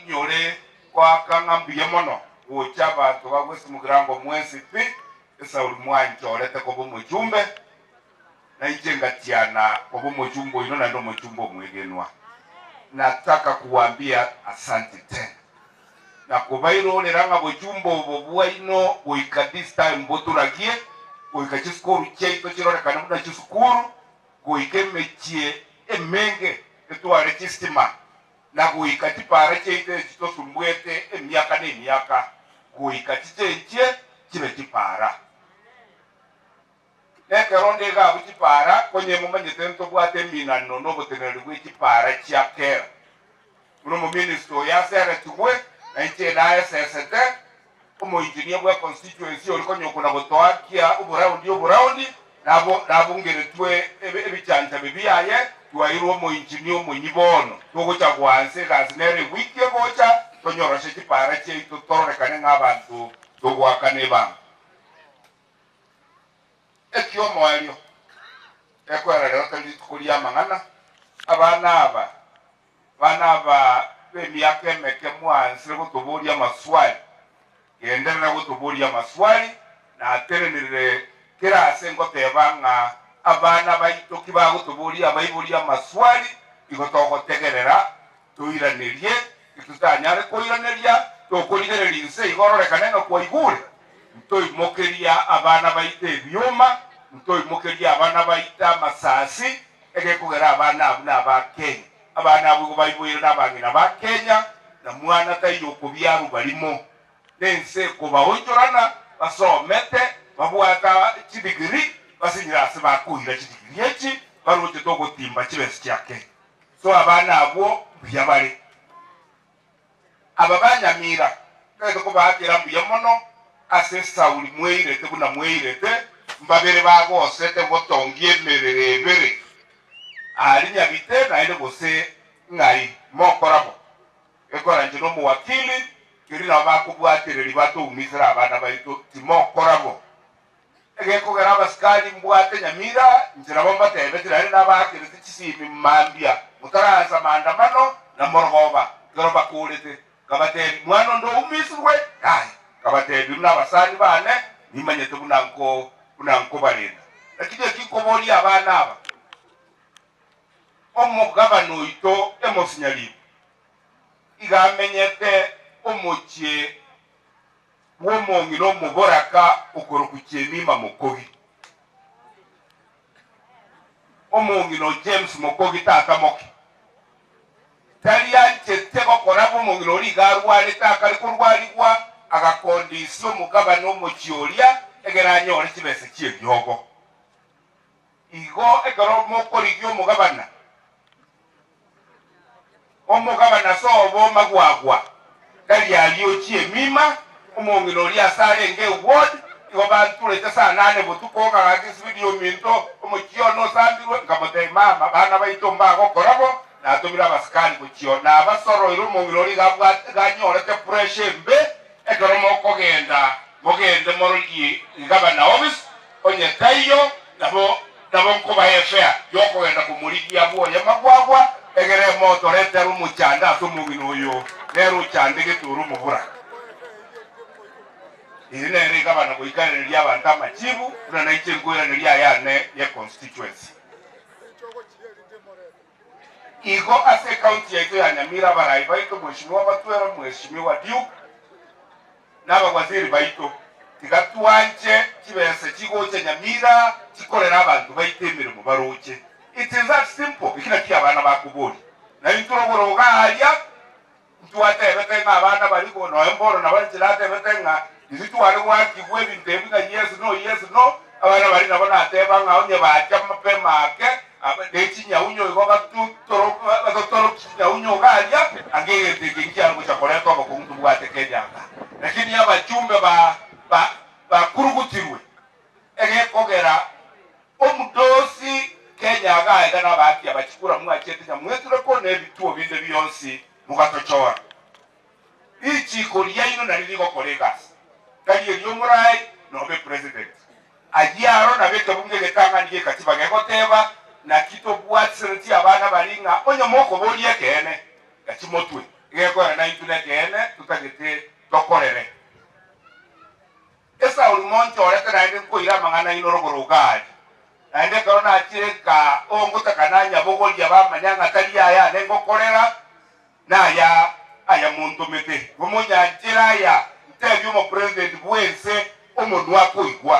ng'inyore goaka ng'a mbuya mono gocha abanto ba West Mugirango mwensi pi, esauri mwanchorete koba omochumbe, na inche ngatiana koba omochumbe oino naende omochumbe omwegenwa. Nataka kuwaambia asante tena na kobairorera ng'a bochumbe obo bwaino goika this time mboturagie, goika chisukuru chiaito chirorekane buna chisukuru, goika emechie emenge etware chistima, na goika chipaara chiaito echi tosumbuete emiaka na emiaka, goika chichenchie chibe chipaara. Nekero onde iga abwo chipaara, konye momanyete ntobwate eminano na oboteneneri bwe chipaara chia kera. Buna omominister oyo aseretigwe, na inche naesesete, omoinjinia bwe constituency oria konya okona gotoakia oboraundi oboraundi, nabo nabungeretwe ebichanchabe biaye, twairwe omoinjinia omonyi bono, togocha goansa egasi nere ewiki egocha, tonyoroshe chipaara chiaito tororekane ng'a abanto togoakana ebango. Ekiomoerio, ekoera rero tari rituko ri'amang'ana, abana aba, abana aba b'emiaka emeke mwaansire gotoboria amaswali, genderera gotoboria amaswali, natenenire kera ase ngoteba ng'a abana baito ki bagotoboria abaibori amaswali, igo togotegerera toiranerie, titotanyare koiraneria, tokorigereria inse igo ororekane ng'a kwaigure. Ntoimokeria abana baito ebioma, ntoimokeria abana baito amasasi, egekogera abana abwo naba Kenya. Abana abwo igo baiboire nabang'ina ba Kenya, na mwana taiyo okobiarwa barimo. Nense ekobaonchorana, basomete, babwate chidigiri, basinyire ase bakoira chidigiri echi, barochete ogotimba chibesa chia Kenya. So abana abwo mbuya bare. Aba ba Nyamira ntagete kobaakera mbuya mono ase esauri mweirete buna mweirete, mbabere bagosete gotongia emerero ebere aria Nyabite naende gose ng'ai mokora bo. Gekogera inche nomowakili, keria nabo bakobwatereria batoumisere abana baito, timokora bo. Egekogera abasikari mbwate Nyamira, inche nabo mbatebetie naende nabaakerete chisimi mambia motaraansa maandamano na morogoba ekero bakoorete. Nkabatebia, Mwana onde oumisirwe? Yaya. Nkabatebia, Buna abasani baane, nimanyete buna nko buna nkobarenda. Lakini eki nkoboria abana aba, omogabana oito Amos Nyaribo iga amenyete omochie bw'omong'ina omoboraka okorokwa Jemima Mokogi. Omong'ina o James Mokogi tata moke, tari anchete gokora bw'omong'ina oria iga arwarete akare korwarigwa, agakondisia omogabane omochie oria egere anyore chibesa chi'eriogo. Igo ekero mokorigia omogabana, Omogabana sobo magwagwa, tari aria ochie emima, omong'ina oria ase arenge eward, igo banturete saa nane botuko ng'a gaki nsibidi ominto omochie one osambirwe, nkamotebia mama bana baito mbagokora bo, natomire abasikari gochia oo, nabasoroire omong'ina oria iga abwate iga anyorete pressure embe, ekero mokogenda mogende mororie gavana office, onye taiyo nabo Nabo nkobae efea y'okogenda komorigia bwoye magwagwa, egere motoretere omochando ase omong'ina oyo, nere ochandegete ore omoboraka. Eri nere egabana goikanereria abanto amachibu, buna nainche nkoiraneria ayane ye constituency. Igo ase ecounty yaito ya Nyamira abarai baito Mheshimiwa Batwera, Mheshimiwa Duke, na abawaziri baito, tiga twanche chibesa chigocha Nyamira chikorere abanto baito emeremo baroche. It is that simple, eki nakio abana bakoboria. Na intwe rogoro iga aria ntwatebete ng'a abana baria igo nonya mbono nabo inche natebete ng'a riria tware goakigwa ebinto ebi ng'a yes no yes no, abana baria nabo nateba ng'a onye bacha mapema ake Ne chinyaunyo igo batotorokia chinyaunyo iga aria, ange egento eke nkiare gocha koreta obokong'u tobwate Kenya iga. Lakini abachumbe bakurugutirwe, egekogera omodosi Kenya iga aiga nabaaki abachikura mwachete nyamwetureko na ebituo binde bionsi mogatochora. Richiko riaino nario rigokora egasi, tari eri'omoraai nobe president. Ayio aro nabo ekebungo egetang'ani gi'ekatiba gegoteba, Naki tobwatiseretie abana baria ng'a onye mokoboria ekeene, gachia motwe. Egekoera naintwe nekeene totagete tokorere. Esauli monchorete naende nkoira amang'ana aino rogoro Gadi. Naende ekero nachire nka ongotaka nanyabogoria bamanya ng'a tari aya ane ngokorera, naya aya montomete. Igo monyanchere aya, ntebie omopresident bw'ense omonwa akoigwa.